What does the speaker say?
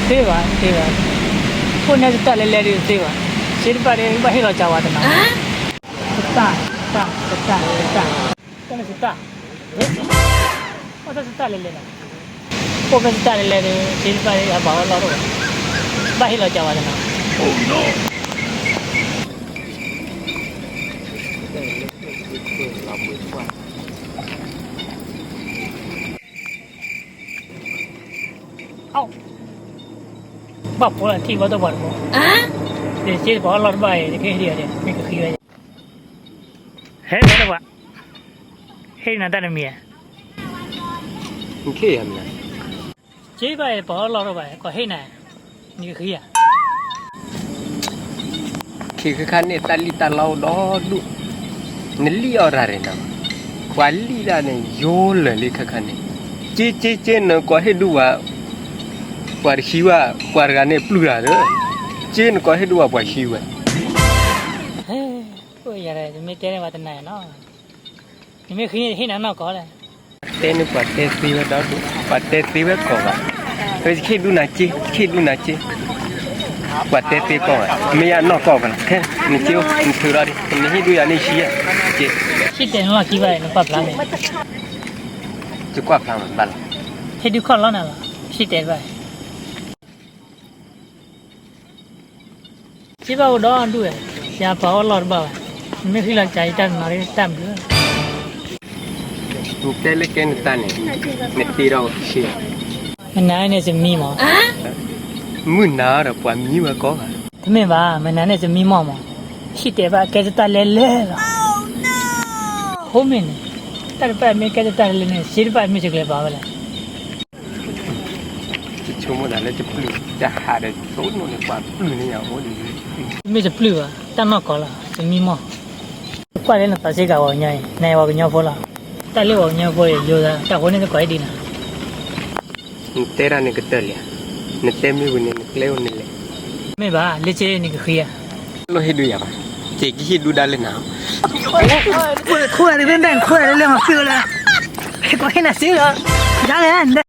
သ့ဘၣ်, သ့ဘၣ်. အိၣ်န့ၣ်စတၢ်လဲၤလဲၤဒုးသ့ဘၣ်. စ့တဖၣ်ဒီး ဘၣ်ဟ့ၣ်လီၤကးဝဲတနီၤ. တၢ်, တၢ်, တၢ်, တၢ်. တၢ်န့ၣ်စတၢ်, အိၣ်တၢ်စတၢ်လဲၤလဲၤနီၤ. အိၣ်ဖဲစတၢ်လဲၤလဲၤဒီး စ့တဖၣ်ဒီး အဘၣ်အီၣ်လီၢ်တအိၣ်ဘၣ်. ဘၣ်ဟ့ၣ်လီၤကးဝဲတနီၤ. ဘၣ်ဖိလၢထံၣ်ဘၣ်တပှၤတဘိ, စ့တပှၤအီၣ်လီၢ်တဘၣ်အံၤ တက့ၢ်ဒံး, မ့ၢ်ကဃံဝဲ, ဟဲလီၤတပှၤ, ဟဲနၤတၢ်တမံၤဧါ, စ့ဘၣ်အံၤ ပှၤအီၣ်လီၢ်တဘၣ် ကီၢ်ဟ့ၣ်နၤ, နကဃံဧါ. ခ့ခါခါန့ၣ် တၢ်လံၣ်တၢ်လီအိၣ်ဒီဒူၣ်, နလံၣ်အီၣ်တၢ်ရဲၣ်နီၤ, ပှၤလံၣ်ဒၣ်န့ၣ် ယိလၢာ်လံခါခါန့ၣ်, က့က့က့ နကိးဟ့ၣ်ဒူဘၣ်, ပှၤတဃံဘၣ်, ပှၤတဂၤန့ၣ်ပျုၢ်တၢ်ဒီး, က့နကိးဟ့ၣ်ဒူဘၣ်ပှၤဃံဝဲ. ယမ့ၢ်တဲန့ၣ်ပှၤတနာ်နီၤ, နမ့ၢ်ဃံန့ၣ်ဟ့ၣ်နၤနီၢ်ကီၢ်လဲၣ်. တဲန့ၣ်ပှၤတဲသ့ဝဲဒီဒူၣ်, ပှၤတဲသ့ဝဲကီၢ်ဘၣ်, ယကဟ့ၣ်ဒူနၤက့, ယကဟ့ၣ်ဒူနၤက့, ပှၤတဲသ့ကီၢ်ဘၣ်, မ့ၢ်ယနီၢ်ကီၢ်ဘၣ်, ခဲနက့, နထုးလီၤဒံး, နဟ့ၣ်ဒူယၤန့ၣ်ဆံး, က့, ဟ့ၣ်တဲနလီၢ်ခံဘၣ် နကွၢ်ဖျါန့ၣ်, ယကွၢ်ဖျါမးဘၣ်လီၤ, ဟ့ၣ်ဒူခီၣ်လီၤနၤလီၤ, ဟ့ၣ်တဲဘၣ် စ့ဘၣ်အိၣ်ဒီဒူၣ်ဝဲ, ယပှၤအီၣ်လီၢ်တဘၣ်ဘၣ်, နမ့ၢ်ဃံလီၤကးယတၢ်တနီၤတၢ်ဘျုး, နတဲလၢကဲနတၢ်န့ၣ်, နတ့ထီၣ်ဆ့, မနၤန့ၣ်သမံမး, မုၢ်နၤဒီးပှၤမံဝဲကီၢ်ဘၣ်, တမ့ၢ်ဘၣ် မနၤန့ၣ်သမံမီၢ်မး, ဟ့ၣ်တဲဘၣ်ကဲတတၢ်လဲလဲလီၤ, အဃိမ့ၢ်န့ၣ်, တၢ်တဖၣ်မ့ၢ်ကဲတတၢ်လဲလဲန့ၣ် စ့တဖၣ်မ့ၢ်စ့ကျဲၤပာ်ဝဲလဲၣ်. ယဆိကမိၣ်သးလၢတပျုၢ်, တၢ်ဟးဒီးသိးန့ၣ်ပှၤပျုၢ်န့ၣ်ယၤအိၣ်ဒ်န့ၣ်, မ့ၢ်တပျုၢ်ဘၣ် တၢ်နီၢ်ကီၢ်လီၤ သမံမီၢ်, ကွၢ်လၢနပာ်စ့ကၤပှၤကညီအံၤ နပှၤကညီဖိလီၤ, တၢ်လၢပှၤကညီဖိယိသး တၢ်ဃိန့ၣ်တကိးအံၤဒ်နၤ, နတဲတၢ်န့ၣ်ကတၢၢ်လံ, နတဲမ့ၢ်ဝံၤန့ၣ် နကျဲအိၣ်န့ၣ်လဲၣ်, မ့ၢ်ဘၣ် လၢက့နကဃံဧါ, လိၣ်ဟ့ၣ်ဒုယၤဘၣ်, က့ကဟ့ၣ်ဒုဒၣ်လၢနၤ, ခိၣ်တဘ့ၣ်ဘၣ် ခိၣ်တဘ့ၣ်လၢမၤဖုၣ်လၢ, ဟဲကီးဟ့ၣ်နၤစ့လီၤ, ယၤလဲၣ်